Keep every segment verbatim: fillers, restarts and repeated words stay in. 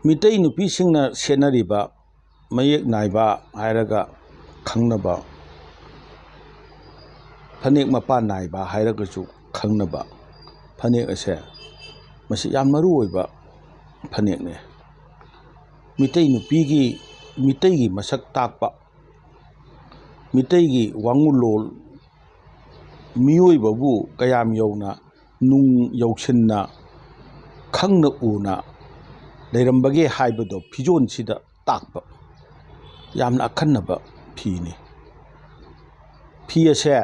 ꯃꯤꯇꯩ ꯅꯨꯄꯤꯁꯤꯡꯅ ꯁꯦꯠꯅꯔꯤꯕ ꯃꯌꯦꯛ ꯅꯥꯏꯕ ꯍꯥꯏꯔꯒ ꯈꯪꯅꯕ, ꯐꯅꯦꯛ ꯃꯄꯥꯟ ꯅꯥꯏꯕ ꯍꯥꯏꯔꯒꯁꯨ ꯈꯪꯅꯕ ꯐꯅꯦꯛ ꯑꯁꯦ, ꯃꯁꯤ ꯌꯥꯝ ꯃꯔꯨ ꯑꯣꯏꯕ ꯐꯅꯦꯛꯅꯤ꯫ ꯃꯤꯇꯩ ꯅꯨꯄꯤꯒꯤ, ꯃꯤꯇꯩꯒꯤ ꯃꯁꯛ ꯇꯥꯛꯄ, ꯃꯤꯇꯩꯒꯤ ꯋꯥꯉꯨꯂꯣꯟ, ꯃꯤꯑꯣꯏꯕꯕꯨ ꯀꯌꯥꯝ ꯌꯧꯅ ꯅꯨꯡ ꯌꯧꯁꯤꯟꯅ ꯈꯪꯅ ꯎꯅ ꯂꯩꯔꯝꯕꯒꯦ ꯍꯥꯏꯕꯗꯣ ꯐꯤꯖꯣꯜꯁꯤꯗ ꯇꯥꯛꯄ ꯌꯥꯝꯅ ꯑꯈꯟꯅꯕ ꯐꯤꯅꯤ꯫ ꯐꯤ ꯑꯁꯦ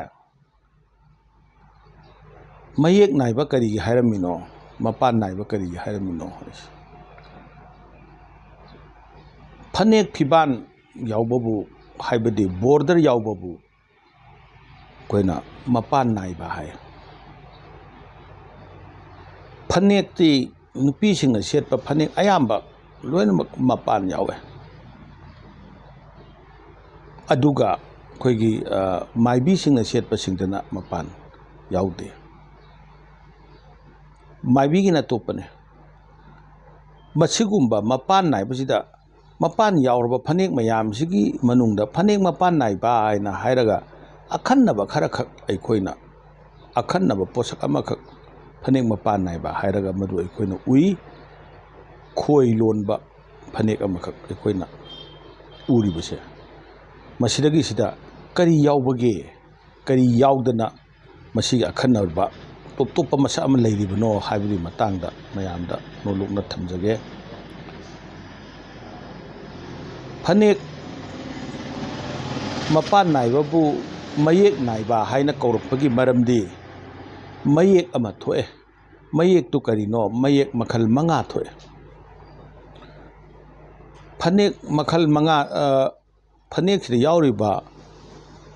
ꯃꯌꯦꯛ ꯅꯥꯏꯕ ꯀꯔꯤꯒꯤ ꯍꯥꯏꯔꯝꯃꯤꯅꯣ, ꯃꯄꯥꯟ ꯅꯥꯏꯕ ꯀꯔꯤꯒꯤ ꯍꯥꯏꯔꯝꯃꯤꯅꯣ? ꯐꯅꯦꯛ ꯐꯤꯕꯥꯟ ꯌꯥꯎꯕꯕꯨ, ꯍꯥꯏꯕꯗꯤ border ꯌꯥꯎꯕꯕꯨ ꯑꯩꯈꯣꯏꯅ ꯃꯄꯥꯟ ꯅꯥꯏꯕ ꯍꯥꯏ꯫ ꯐꯅꯦꯛꯇꯤ ꯅꯨꯄꯤꯁꯤꯡꯅ ꯁꯦꯠꯄ ꯐꯅꯦꯛ ꯑꯌꯥꯝꯕ ꯂꯣꯏꯅꯃꯛ ꯃꯄꯥꯟ ꯌꯥꯎꯋꯦ꯫ ꯑꯗꯨꯒ ꯑꯩꯈꯣꯏꯒꯤ, ꯑ, ꯃꯥꯏꯕꯤꯁꯤꯡꯅ ꯁꯦꯠꯄꯁꯤꯡꯗꯅ ꯃꯄꯥꯟ ꯌꯥꯎꯗꯦ꯫ ꯃꯥꯏꯕꯤꯒꯤꯅ ꯑꯇꯣꯞꯄꯅꯦ꯫ ꯃꯁꯤꯒꯨꯝꯕ ꯃꯄꯥꯟ ꯅꯥꯏꯕꯁꯤꯗ, ꯃꯄꯥꯟ ꯌꯥꯎꯔꯕ ꯐꯅꯦꯛ ꯃꯌꯥꯝꯁꯤꯒꯤ ꯃꯅꯨꯡꯗ ꯐꯅꯦꯛ ꯃꯄꯥꯟ ꯅꯥꯏꯕ ꯍꯥꯏꯅ ꯍꯥꯏꯔꯒ ꯑꯈꯟꯅꯕ ꯈꯔꯈꯛ ꯑꯩꯈꯣꯏꯅ, ꯑꯈꯟꯅꯕ ꯄꯣꯠꯁꯛ ꯑꯃꯈꯛ ꯐꯅꯦꯛ ꯃꯄꯥꯟ ꯅꯥꯏꯕ ꯍꯥꯏꯔꯒ ꯃꯗꯨ ꯑꯩꯈꯣꯏꯅ ꯎꯏ꯫ ꯈꯣꯏ ꯂꯣꯟꯕ ꯐꯅꯦꯛ ꯑꯃꯈꯛ ꯑꯩꯈꯣꯏꯅ ꯎꯔꯤꯕꯁꯦ, ꯃꯁꯤꯗꯒꯤꯁꯤꯗ ꯀꯔꯤ ꯌꯥꯎꯕꯒꯦ, ꯀꯔꯤ ꯌꯥꯎꯗꯅ ꯃꯁꯤꯒꯤ ꯑꯈꯟꯅꯕ ꯇꯣꯞ ꯇꯣꯞꯄ ꯃꯁꯛ ꯑꯃ ꯂꯩꯔꯤꯕꯅꯣ ꯍꯥꯏꯕꯒꯤ ꯃꯇꯥꯡꯗ ꯃꯌꯥꯝꯗ ꯅꯣꯂꯨꯛꯅ ꯊꯝꯖꯒꯦ꯫ ꯐꯅꯦꯛ ꯃꯄꯥꯟ ꯅꯥꯏꯕꯕꯨ ꯃꯌꯦꯛ ꯅꯥꯏꯕ ꯍꯥꯏꯅ ꯀꯧꯔꯛꯄꯒꯤ ꯃꯔꯝꯗꯤ ꯃꯌꯦꯛ ꯑꯃ ꯊꯣꯛꯑꯦ꯫ ꯃꯌꯦꯛꯇꯨ ꯀꯔꯤꯅꯣ? ꯃꯌꯦꯛ ꯃꯈꯜ ꯃꯉꯥ ꯊꯣꯛꯑꯦ꯫ ꯐꯅꯦꯛ ꯃꯈꯜ ꯃꯉꯥ, ꯑ, ꯐꯅꯦꯛꯁꯤꯗ ꯌꯥꯎꯔꯤꯕ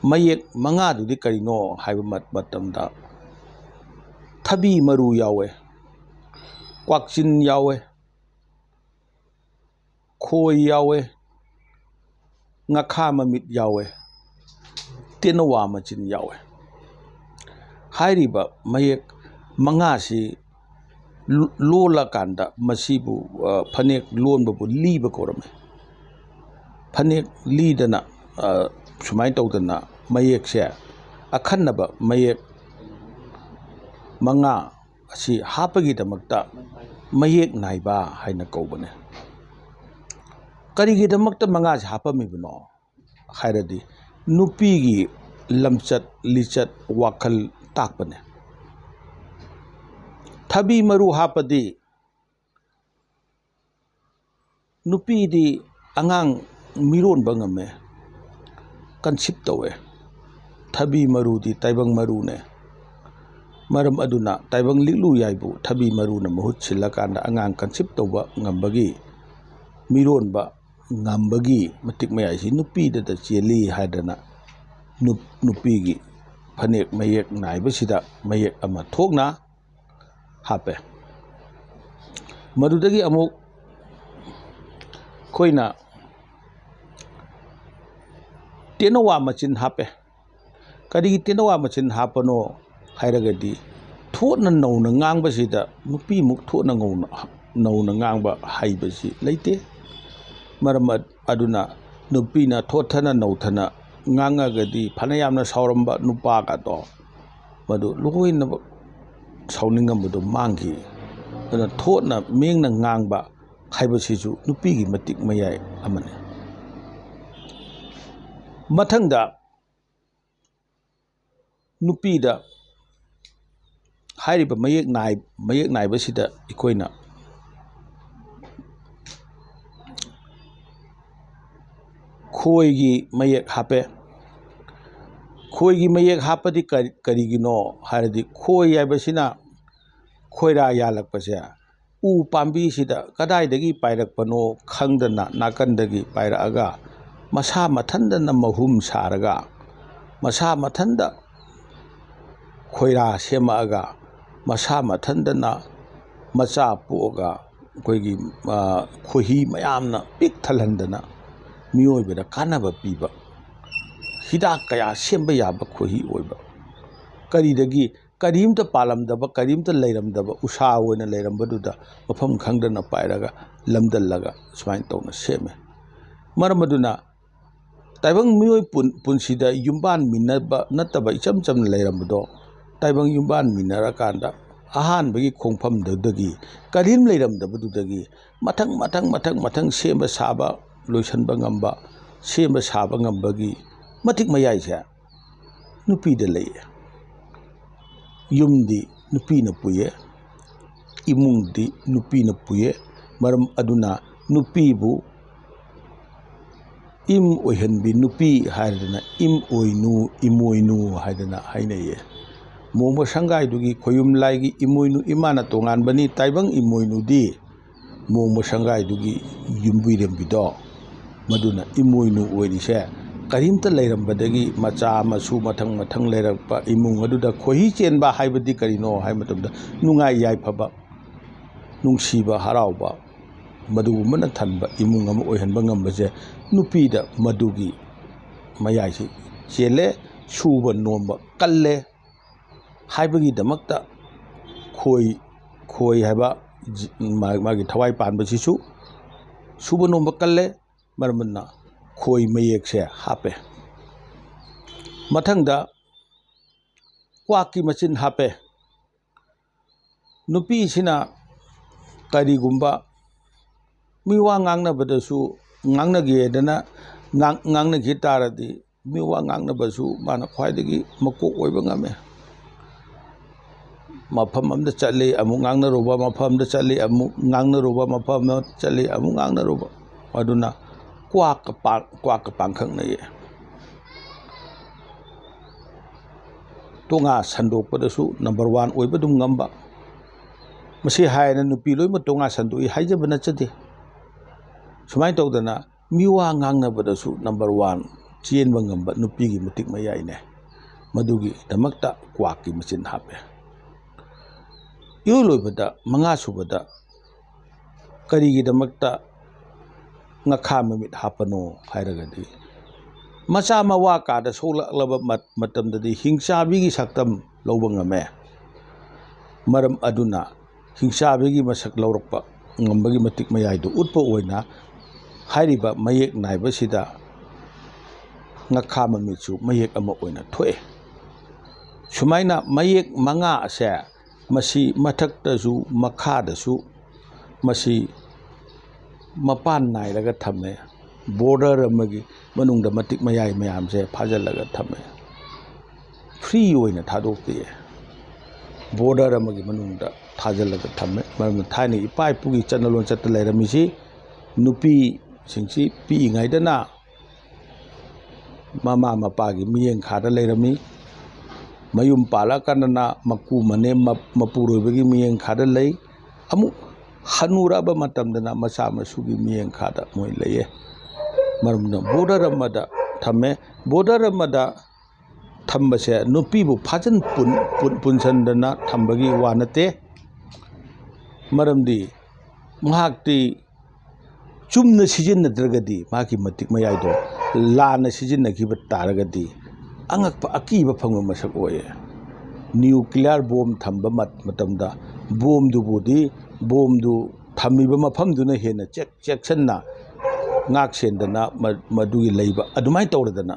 ꯃꯌꯦꯛ ꯃꯉꯥꯗꯨꯗꯤ ꯀꯔꯤꯅꯣ ꯍꯥꯏꯕ ꯃꯠ-, ꯃꯇꯝꯗ ꯊꯕꯤ ꯃꯔꯨ ꯌꯥꯎꯋꯦ, ꯀ꯭ꯋꯥꯛꯆꯤꯟ ꯌꯥꯎꯋꯦ, ꯈꯣꯏ ꯌꯥꯎꯋꯦ, ꯉꯥꯈꯥ ꯃꯃꯤꯠ ꯌꯥꯎꯋꯦ, ꯇꯦꯅꯋꯥ ꯃꯆꯤꯟ ꯌꯥꯎꯋꯦ꯫ ꯍꯥꯏꯔꯤꯕ ꯃꯌꯦꯛ ꯃꯉꯥꯁꯤ ꯂꯣꯜꯂꯀꯥꯟꯗ ꯃꯁꯤꯕꯨ, ꯑ, ꯐꯅꯦꯛ ꯂꯣꯟꯕꯕꯨ ꯂꯤꯕ ꯀꯧꯔꯝꯃꯤ꯫ ꯐꯅꯦꯛ ꯂꯤꯗꯅ, ꯑ, ꯁꯨꯃꯥꯏꯅ ꯇꯧꯗꯅ ꯃꯌꯦꯛꯁꯦ ꯑꯈꯟꯅꯕ ꯃꯌꯦꯛ ꯃꯉꯥ ꯑꯁꯤ ꯍꯥꯞꯄꯒꯤꯗꯃꯛꯇ ꯃꯌꯦꯛ ꯅꯥꯏꯕ ꯍꯥꯏꯅ ꯀꯧꯕꯅꯦ꯫ ꯀꯔꯤꯒꯤꯗꯃꯛꯇ ꯃꯉꯥꯁꯦ ꯍꯥꯞꯄꯝꯃꯤꯕꯅꯣ ꯍꯥꯏꯔꯗꯤ, ꯅꯨꯄꯤꯒꯤ ꯂꯝꯆꯠ ꯂꯤꯆꯠ ꯋꯥꯈꯜ ꯇꯥꯛꯄꯅꯦ꯫ ꯊꯕꯤ ꯃꯔꯨ ꯍꯥꯞꯄꯗꯤ ꯅꯨꯄꯤꯗꯤ ꯑꯉꯥꯡ ꯃꯤꯔꯣꯟꯕ ꯉꯝꯃꯦ, conceive ꯇꯧꯋꯦ꯫ ꯊꯕꯤ ꯃꯔꯨꯗꯤ ꯇꯥꯏꯕꯪ ꯃꯔꯨꯅꯦ꯫ ꯃꯔꯝ ꯑꯗꯨꯅ ꯇꯥꯏꯕꯪ ꯂꯤꯛꯂꯨ ꯌꯥꯏꯕꯨ ꯊꯕꯤ ꯃꯔꯨꯅ ꯃꯍꯨꯠ ꯁꯤꯜꯂꯀꯥꯟꯗ ꯑꯉꯥꯡ conceive ꯇꯧꯕ ꯉꯝꯕꯒꯤ, ꯃꯤꯔꯣꯟꯕ ꯉꯝꯕꯒꯤ ꯃꯇꯤꯛ ꯃꯌꯥꯏꯁꯤ ꯅꯨꯄꯤꯗꯇ ꯆꯦꯜꯂꯤ ꯍꯥꯏꯗꯅ ꯅꯨꯞ-, ꯅꯨꯄꯤꯒꯤ ꯐꯅꯦꯛ ꯃꯌꯦꯛ ꯅꯥꯏꯕꯁꯤꯗ ꯃꯌꯦꯛ ꯑꯃ ꯊꯣꯛꯅ ꯍꯥꯞꯄꯦ꯫ ꯃꯗꯨꯗꯒꯤ ꯑꯃꯨꯛ ꯑꯩꯈꯣꯏꯅ ꯇꯦꯅꯋꯥ ꯃꯆꯤꯟ ꯍꯥꯞꯄꯦ꯫ ꯀꯔꯤꯒꯤ ꯇꯦꯅꯋꯥ ꯃꯆꯤꯟ ꯍꯥꯞꯄꯅꯣ ꯍꯥꯏꯔꯒꯗꯤ, ꯊꯣꯠꯅ ꯅꯧꯅ ꯉꯥꯡꯕꯁꯤꯗ ꯅꯨꯄꯤꯃꯨꯛ ꯊꯣꯠꯅ ꯉꯧꯅ-, ꯅꯧꯅ ꯉꯥꯡꯕ ꯍꯩꯕꯁꯤ ꯂꯩꯇꯦ꯫ ꯃꯔꯝ ꯑꯗꯨꯅ ꯅꯨꯄꯤꯅ ꯊꯣꯠꯊꯅ ꯅꯧꯊꯅ ꯉꯥꯡꯉꯒꯗꯤ ꯐꯅ ꯌꯥꯝꯅ ꯁꯥꯎꯔꯝꯕ ꯅꯨꯄꯥꯒꯗꯣ ꯃꯗꯨ ꯂꯣꯏꯅꯃꯛ ꯁꯥꯎꯅꯤꯡꯉꯝꯕꯗꯨ ꯃꯥꯡꯈꯤ꯫ ꯑꯗꯨꯅ ꯊꯣꯠꯅ ꯃꯦꯡꯅ ꯉꯥꯡꯕ ꯍꯥꯏꯕꯁꯤꯁꯨ ꯅꯨꯄꯤꯒꯤ ꯃꯇꯤꯛ ꯃꯌꯥꯏ ꯑꯃꯅꯤ꯫ ꯃꯊꯪꯗ ꯅꯨꯄꯤꯗ ꯍꯥꯏꯔꯤꯕ ꯃꯌꯦꯛ ꯅꯥꯏ-, ꯃꯌꯦꯛ ꯅꯥꯏꯕꯁꯤꯗ ꯑꯩꯈꯣꯏꯅ ꯈꯣꯏꯒꯤ ꯃꯌꯦꯛ ꯍꯥꯞꯄꯦ꯫ ꯈꯣꯏꯒꯤ ꯃꯌꯦꯛ ꯍꯥꯞꯄꯗꯤ ꯀꯔꯤ-, ꯀꯔꯤꯒꯤꯅꯣ ꯍꯥꯏꯔꯗꯤ, ꯈꯣꯏ ꯍꯥꯏꯕꯁꯤꯅ ꯈꯣꯏꯔꯥ ꯌꯥꯜꯂꯛꯄꯁꯦ ꯎ ꯄꯥꯝꯕꯤꯁꯤꯗ ꯀꯗꯥꯏꯗꯒꯤ ꯄꯥꯏꯔꯛꯄꯅꯣ ꯈꯪꯗꯅ ꯅꯥꯀꯟꯗꯒꯤ ꯄꯥꯏꯔꯛꯑꯒ ꯃꯁꯥ ꯃꯊꯟꯗꯅ ꯃꯍꯨꯝ ꯁꯥꯔꯒ ꯃꯁꯥ ꯃꯊꯟꯗ ꯈꯣꯏꯔꯥ ꯁꯦꯝꯃꯛꯑꯒ ꯃꯁꯥ ꯃꯊꯟꯗꯅ ꯃꯆꯥ ꯄꯣꯛꯑꯒ ꯑꯩꯈꯣꯏꯒꯤ, ꯑ, ꯈꯣꯏꯍꯤ ꯃꯌꯥꯝꯅ ꯄꯤꯛ ꯊꯜꯍꯟꯗꯅ ꯃꯤꯑꯣꯏꯕꯗ ꯀꯥꯟꯅꯕ ꯄꯤꯕ, ꯍꯤꯗꯥꯛ ꯀꯌꯥ ꯁꯦꯝꯕ ꯌꯥꯕ ꯈꯣꯏꯍꯤ ꯑꯣꯏꯕ꯫ ꯀꯔꯤꯗꯒꯤ? ꯀꯔꯤꯝꯇ ꯄꯥꯜꯂꯝꯗꯕ, ꯀꯔꯤꯝꯇ ꯂꯩꯔꯝꯗꯕ ꯎꯁꯥ ꯑꯣꯏꯅ ꯂꯩꯔꯝꯕꯗꯨꯗ ꯃꯐꯝ ꯈꯪꯗꯅ ꯄꯥꯏꯔꯒ ꯂꯝꯗꯜꯂꯒ ꯁꯨꯃꯥꯏꯅ ꯇꯧꯅ ꯁꯦꯝꯃꯦ꯫ ꯃꯔꯝ ꯑꯗꯨꯅ ꯇꯥꯏꯕꯪ ꯃꯤꯑꯣꯏ ꯄꯨꯟ-, ꯄꯨꯟꯁꯤꯗ ꯌꯨꯝꯕꯥꯟꯃꯤꯟꯅꯕ ꯅꯠꯇꯕ ꯏꯆꯝ ꯆꯝꯅ ꯂꯩꯔꯝꯕꯗꯣ, ꯇꯥꯏꯕꯪ ꯌꯨꯝꯕꯥꯟꯃꯤꯟꯅꯔꯀꯥꯟꯗ ꯑꯍꯥꯟꯕꯒꯤ ꯈꯣꯡꯐꯝꯗꯨꯗꯒꯤ, ꯀꯔꯤꯝ ꯂꯩꯔꯝꯗꯕꯗꯨꯗꯒꯤ ꯃꯊꯪ, ꯃꯊꯪ, ꯃꯊꯪ, ꯃꯊꯪ ꯁꯦꯝꯕ ꯁꯥꯕ, ꯂꯣꯏꯁꯤꯟꯕ ꯉꯝꯕ, ꯁꯦꯝꯕ ꯁꯥꯕ ꯉꯝꯕꯒꯤ ꯃꯇꯤꯛ ꯃꯌꯥꯏꯁꯦ ꯅꯨꯄꯤꯗ ꯂꯩꯌꯦ꯫ ꯌꯨꯝꯗꯤ ꯅꯨꯄꯤꯅ ꯄꯨꯏꯌꯦ, ꯏꯃꯨꯡꯗꯤ ꯅꯨꯄꯤꯅ ꯄꯨꯏꯌꯦ꯫ ꯃꯔꯝ ꯑꯗꯨꯅ ꯅꯨꯄꯤꯕꯨ ꯏꯝ ꯑꯣꯏꯍꯟꯕꯤ ꯅꯨꯄꯤ ꯍꯥꯏꯗꯅ ꯏꯝ ꯑꯣꯏꯅꯨ, ꯏꯃꯣꯏꯅꯨ ꯍꯥꯏꯗꯅ ꯍꯥꯏꯅꯩꯌꯦ꯫ ꯃꯣꯡꯕ ꯁꯪꯒꯥꯏꯗꯨꯒꯤ ꯈꯣꯌꯨꯝ ꯂꯥꯏꯒꯤ ꯏꯃꯣꯏꯅꯨ ꯏꯃꯥꯅ ꯇꯣꯉꯥꯟꯕꯅꯤ, ꯇꯥꯏꯕꯪ ꯏꯃꯣꯏꯅꯨꯗꯤ ꯃꯣꯡꯕ ꯁꯪꯒꯥꯏꯗꯨꯒꯤ ꯌꯨꯝꯕꯨꯔꯦꯝꯕꯤꯗꯣ, ꯃꯗꯨꯅ ꯏꯃꯣꯏꯅꯨ ꯑꯣꯏꯔꯤꯁꯦ꯫ ꯀꯔꯤꯝꯇ ꯂꯩꯔꯝꯕꯗꯒꯤ ꯃꯆꯥ ꯃꯁꯨ ꯃꯊꯪ ꯃꯊꯪ ꯂꯩꯔꯛꯄ ꯏꯃꯨꯡ ꯑꯗꯨꯗ ꯈꯣꯏꯍꯤ ꯆꯦꯟꯕ ꯍꯥꯏꯕꯗꯤ ꯀꯔꯤꯅꯣ ꯍꯥꯏꯕ ꯃꯇꯝꯗ, ꯅꯨꯡꯉꯥꯏ ꯌꯥꯏꯐꯕ, ꯅꯨꯡꯁꯤꯕ ꯍꯔꯥꯎꯕ, ꯃꯗꯨꯒꯨꯝꯕꯅ ꯊꯟꯕ ꯏꯃꯨꯡ ꯑꯃ ꯑꯣꯏꯍꯟꯕ ꯉꯝꯕꯁꯦ ꯅꯨꯄꯤꯗ ꯃꯗꯨꯒꯤ ꯃꯌꯥꯏꯁꯤ ꯆꯦꯜꯂꯦ꯫ ꯁꯨꯕ ꯅꯣꯝꯕ ꯀꯜꯂꯦ ꯍꯥꯏꯕꯒꯤꯗꯃꯛꯇ ꯈꯣꯏ, ꯈꯣꯏ ꯍꯥꯏꯕ ꯖꯤ-, ꯃꯥ-, ꯃꯥꯒꯤ ꯊꯋꯥꯏ ꯄꯥꯟꯕꯁꯤꯁꯨ ꯁꯨꯕ ꯅꯣꯝꯕ ꯀꯜꯂꯦ꯫ ꯃꯔꯝ ꯑꯗꯨꯅ ꯈꯣꯏ ꯃꯌꯦꯛꯁꯦ ꯍꯥꯞꯄꯦ꯫ ꯃꯊꯪꯗ ꯀ꯭ꯋꯥꯛꯀꯤ ꯃꯆꯤꯟ ꯍꯥꯞꯄꯦ꯫ ꯅꯨꯄꯤꯁꯤꯅ ꯀꯔꯤꯒꯨꯝꯕ ꯃꯤ ꯋꯥ ꯉꯥꯡꯅꯕꯗꯁꯨ, ꯉꯥꯡꯅꯒꯦꯗꯅ ꯉꯥꯡ-, ꯉꯥꯡꯅꯈꯤ ꯇꯥꯔꯗꯤ, ꯃꯤ ꯋꯥ ꯉꯥꯡꯅꯕꯁꯨ ꯃꯥꯅ ꯈ꯭ꯋꯥꯏꯗꯒꯤ ꯃꯀꯣꯛ ꯑꯣꯏꯕ ꯉꯝꯃꯦ꯫ ꯃꯐꯝ ꯑꯃꯗ ꯆꯠꯂꯤ, ꯑꯃꯨꯛ ꯉꯥꯡꯅꯔꯨꯕ, ꯃꯐꯝ ꯑꯃꯗ ꯆꯠꯂꯤ, ꯑꯃꯨꯛ ꯉꯥꯡꯅꯔꯨꯕ, ꯃꯐꯝ ꯑꯃꯗ ꯆꯠꯂꯤ, ꯑꯃꯨꯛ ꯉꯥꯡꯅꯔꯨꯕ꯫ ꯑꯗꯨꯅ ꯀ꯭ꯋꯥꯛꯀ ꯄꯥꯡ-, ꯀ꯭ꯋꯥꯛꯀ ꯄꯥꯡꯈꯛ ꯅꯩꯌꯦ꯫ ꯇꯣꯉꯥ ꯁꯟꯗꯣꯛꯄꯗꯁꯨ number one ꯑꯣꯏꯕ ꯑꯗꯨꯝ ꯉꯝꯕ꯫ ꯃꯁꯤ ꯍꯥꯏꯅ ꯅꯨꯄꯤ ꯂꯣꯏꯅꯃꯛ ꯇꯣꯉꯥ ꯁꯟꯗꯣꯛꯏ ꯍꯥꯏꯖꯕ ꯅꯠꯆꯗꯦ꯫ ꯁꯨꯃꯥꯏꯅ ꯇꯧꯗꯅ ꯃꯤꯋꯥ ꯉꯥꯡꯅꯕꯗꯁꯨ number one ꯆꯦꯟꯕ ꯉꯝꯕ ꯅꯨꯄꯤꯒꯤ ꯃꯇꯤꯛ ꯃꯌꯥꯏꯅꯦ꯫ ꯃꯗꯨꯒꯤꯗꯃꯛꯇ ꯀ꯭ꯋꯥꯛꯀꯤ ꯃꯆꯤꯟ ꯍꯥꯞꯄꯦ꯫ ꯏꯔꯣꯏ ꯂꯣꯏꯕꯗ, ꯃꯉꯥ ꯁꯨꯕꯗ, ꯀꯔꯤꯒꯤꯗꯃꯛꯇ ꯉꯈꯥ ꯃꯃꯤꯠ ꯍꯥꯞꯄꯅꯣ ꯍꯥꯏꯔꯒꯗꯤ, ꯃꯆꯥ ꯃꯋꯥ ꯀꯥꯗ ꯁꯣꯛꯂꯛꯂꯕ ꯃꯠ-, ꯃꯇꯝꯗꯗꯤ ꯍꯤꯡꯆꯥꯕꯤꯒꯤ ꯁꯛꯇꯝ ꯂꯧꯕ ꯉꯝꯃꯦ꯫ ꯃꯔꯝ ꯑꯗꯨꯅ ꯍꯤꯡꯆꯥꯕꯤꯒꯤ ꯃꯁꯛ ꯂꯧꯔꯛꯄ ꯉꯝꯕꯒꯤ ꯃꯇꯤꯛ ꯃꯌꯥꯏꯗꯨ ꯎꯠꯄ ꯑꯣꯏꯅ ꯍꯥꯏꯔꯤꯕ ꯃꯌꯦꯛ ꯅꯥꯏꯕꯁꯤꯗ ꯉꯥꯈꯥ ꯃꯃꯤꯠꯁꯨ ꯃꯌꯦꯛ ꯑꯃ ꯑꯣꯏꯅ ꯊꯣꯛꯑꯦ꯫ ꯁꯨꯃꯥꯏꯅ ꯃꯌꯦꯛ ꯃꯉꯥ ꯑꯁꯦ ꯃꯁꯤ ꯃꯊꯛꯇꯁꯨ ꯃꯈꯥꯗꯁꯨ ꯃꯁꯤ ꯃꯄꯥꯟ ꯅꯥꯏꯔꯒ ꯊꯝꯃꯦ꯫ ꯕꯣꯔꯗꯔ ꯑꯃꯒꯤ ꯃꯅꯨꯡꯗ ꯃꯇꯤꯛ ꯃꯌꯥꯏ ꯃꯌꯥꯝꯁꯦ ꯐꯥꯖꯤꯜꯂꯒ ꯊꯝꯃꯦ꯫ ꯐ꯭ꯔꯤ ꯑꯣꯏꯅ ꯊꯥꯗꯣꯛꯇꯦ꯫ ꯕꯣꯔꯗꯔ ꯑꯃꯒꯤ ꯃꯅꯨꯡꯗ ꯊꯥꯖꯤꯜꯂꯒ ꯊꯝꯃꯦ꯫ ꯃꯔꯝꯗꯤ ꯊꯥꯏꯅ ꯏꯄꯥ ꯏꯄꯨꯒꯤ ꯆꯠꯅ ꯂꯣꯟꯆꯠꯇ ꯂꯩꯔꯝꯃꯤꯁꯤ ꯅꯨꯄꯤꯁꯤꯡꯁꯤ ꯄꯤꯛꯏꯉꯩꯗꯅ ꯃꯃꯥ ꯃꯄꯥꯒꯤ ꯃꯤꯠꯌꯦꯡꯈꯥꯗ ꯂꯩꯔꯝꯃꯤ꯫ ꯃꯌꯨꯝ ꯄꯥꯜꯂꯛꯑꯀꯥꯟꯗꯅ ꯃꯀꯨ ꯃꯅꯦꯝ ꯃ-, ꯃꯄꯨꯔꯣꯏꯕꯒꯤ ꯃꯤꯠꯌꯦꯡꯈꯥꯗ ꯂꯩ꯫ ꯑꯃꯨꯛ ꯍꯅꯨꯔꯛꯑꯕ ꯃꯇꯝꯗꯅ ꯃꯆꯥ ꯃꯁꯨꯒꯤ ꯃꯤꯠꯌꯦꯡꯈꯥꯗ ꯃꯣꯏ ꯂꯩꯌꯦ꯫ ꯃꯔꯝꯗ ꯕꯣꯔꯗꯔ ꯑꯃꯗ ꯊꯝꯃꯦ꯫ ꯕꯣꯔꯗꯔ ꯑꯃꯗ ꯊꯝꯕꯁꯦ ꯅꯨꯄꯤꯕꯨ ꯐꯥꯖꯤꯟ ꯄꯨꯟ-, ꯄꯨꯟ-, ꯄꯨꯟꯁꯤꯟꯗꯅ ꯊꯝꯕꯒꯤ ꯋꯥ ꯅꯠꯇꯦ꯫ ꯃꯔꯝꯗꯤ ꯃꯍꯥꯛꯇꯤ ꯆꯨꯝꯅ ꯁꯤꯖꯤꯟꯅꯗ꯭ꯔꯒꯗꯤ ꯃꯍꯥꯛꯀꯤ ꯃꯇꯤꯛ ꯃꯌꯥꯏꯗꯣ ꯂꯥꯟꯅ ꯁꯤꯖꯤꯟꯅꯈꯤꯕ ꯇꯥꯔꯒꯗꯤ ꯑꯉꯛꯄ ꯑꯀꯤꯕ ꯐꯪꯕ ꯃꯁꯛ ꯑꯣꯏꯌꯦ꯫ ꯅ꯭ꯌꯨꯀ꯭ꯂꯤꯌꯥꯔ ꯕꯣꯝ ꯊꯝꯕ ꯃꯠ-, ꯃꯇꯝꯗ ꯕꯣꯝꯗꯨꯕꯨꯗꯤ, ꯕꯣꯝꯗꯨ ꯊꯝꯃꯤꯕ ꯃꯐꯝꯗꯨꯅ ꯍꯦꯟꯅ ꯆꯦꯛ-, ꯆꯦꯛꯁꯤꯟꯅ ꯉꯥꯛ ꯁꯦꯟꯗꯅ ꯃ-, ꯃꯗꯨꯒꯤ ꯂꯩꯕ ꯑꯗꯨꯃꯥꯏꯅ ꯇꯧꯔꯗꯅ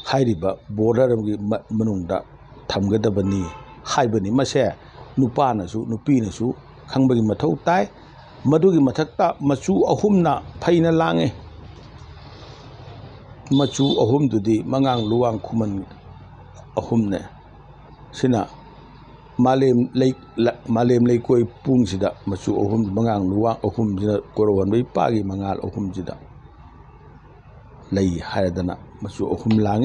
ꯍꯥꯏꯔꯤꯕ ꯕꯣꯔꯗꯔ ꯑꯃꯒꯤ ꯃ-, ꯃꯅꯨꯡꯗ ꯊꯝꯒꯗꯕꯅꯤ ꯍꯥꯏꯕꯅꯤ꯫ ꯃꯁꯦ ꯅꯨꯄꯥꯅꯁꯨ ꯅꯨꯄꯤꯅꯁꯨ ꯈꯪꯕꯒꯤ ꯃꯊꯧ ꯇꯥꯏ꯫ ꯃꯗꯨꯒꯤ ꯃꯊꯛꯇ ꯃꯆꯨ ꯑꯍꯨꯝꯅ ꯐꯩꯅ ꯂꯥꯡꯉꯤ꯫ ꯃꯆꯨ ꯑꯍꯨꯝꯗꯨꯗꯤ ꯃꯉꯥꯡ ꯂꯨꯋꯥꯡ ꯈꯨꯃꯟ ꯑꯍꯨꯝꯅꯦ꯫ ꯁꯤꯅ ꯃꯥꯂꯦꯝ ꯂꯩ-, ꯂ-, ꯃꯥꯂꯦꯝ ꯂꯩꯀꯣꯏ ꯄꯨꯡꯁꯤꯗ ꯃꯆꯨ ꯑꯍꯨꯝ, ꯃꯉꯥꯡ ꯂꯨꯋꯥꯡ ꯑꯍꯨꯝꯁꯤꯅ ꯀꯣꯔꯧꯍꯟꯕ ꯏꯄꯥꯒꯤ ꯃꯉꯥꯜ ꯑꯍꯨꯝꯁꯤꯗ ꯂꯩ ꯍꯥꯏꯔꯗꯅ ꯃꯆꯨ ꯑꯍꯨꯝ ꯂꯥꯡꯉꯤ꯫